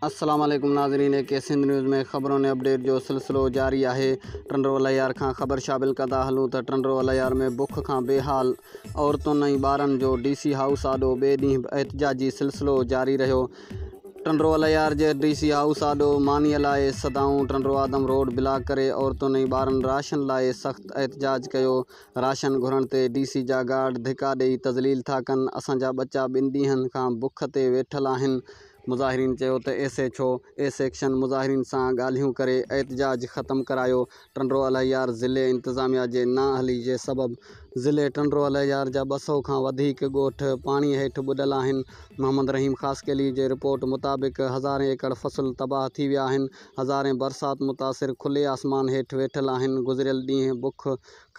السلام عليڪم ناظرين اي ڪي سنڌ نيوز ۾ خبرون ۽ اپڊيٽ جو سلسلو جاري آهي ٽنڊو الهيار کان خبر شامل ڪندا هلون ته ٽنڊو الهيار ۾ بک کان بيحال عورتن ۽ ٻارن جو ڊي سي هائوس آڏو ٻئي ڏينهن به احتجاجي سلسلو جاري رهيو ٽنڊو الهيار جي ڊي سي هائوس آڏو مانيء لاء صدائون ٽنڊو آدم روڊ بلاڪ ڪري عورتن ۽ ٻارن راشن لاء سخت احتجاج ڪيو راشن گهرڻ تي ڊي سي جا گارڊ ڌڪا ڏئي تذليل ٿا ڪن اسان جا ٻچا ٻن ڏينهن کان بک تي ويٺل آهن مظاهرين چيو ته S H O A section مظاهرين سان ڳالهيون ڪري احتجاج ختم ڪرايو، ٽنڊو الهيار ضلعي انتظاميا جي نااهلي جي سبب ضلعي ٽنڊو الهيار جا 200 کان وڌيڪ ڳوٺ پاڻي هيٺ ٻڏل آهن، محمد رحيم خاصخيلي جي رپورٽ مطابق هزارين ايڪڙ فصل تباهه ٿي ويا آهن، هزارين برسات متاثر کلي آسمان هيٺ ويٺل آهن، گذريل ڏينهن بک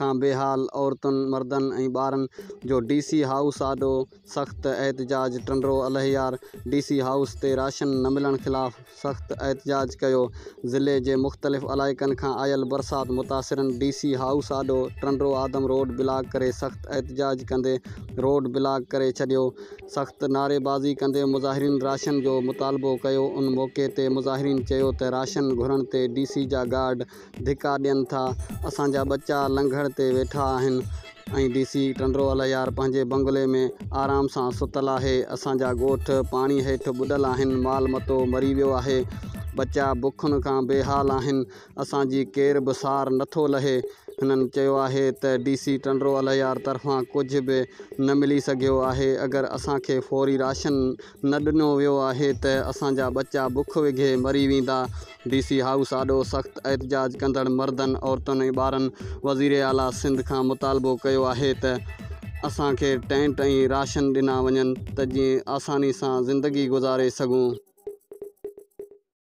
کان بيحال عورتن، مردن ۽ ٻارن جو ڊي سي هائوس آڏو سخت احتجاج Tando Allahyar D C house تي راشن نه ملڻ خلاف سخت احتجاج ڪيو ضلعي جي مختلف علائقن کان آيل برسات متاثرن ڊي سي هائوس آڏو ٽنڊو آدم روڊ بلاڪ ڪري سخت احتجاج ڪندي روڊ بلاڪ ڪري ڇڏيو سخت نعريبازي ڪندي مظاهرين راشن جو مطالبو ڪيو ان موقعي تي مظاهرين چيو ته راشن گهرڻ تي ڊي سي جا گارڊ ڌڪا ڏين ٿا اسان جا ٻچا لنگهڙ تي ويٺا آهن ۽ ڊي سي ٽنڊو الهيار پنهنجي بنگلي ۾ آرام سان ستل آهي اسان جا ڳوٺ پاڻي هيٺ ٻڏل آهن مال متو مري ويو آهي ٻچا بکن کان بي حال آهن اسان جي ڪير به سار نٿو لهي هنن چيو آهي ته ڊي سي ٽنڊو الهيار طرفان ڪجهه به نه ملي سگهيو آهي اگر اسان کي فوري راشن نه ڏنو ويو آهي ته اسان جا ٻچا بک وگهي مري ويندا، ڊي سي هائوس آڏو سخت احتجاج ڪندڙ مردن، عورتن ۽ ٻارن وزيراعليٰ سنڌ کان مطالبو ڪيو آهي ته اسان کي ٽينٽ ۽ راشن ڏنا وڃن ته جيئن آساني سان زندگي گذاري سگهون.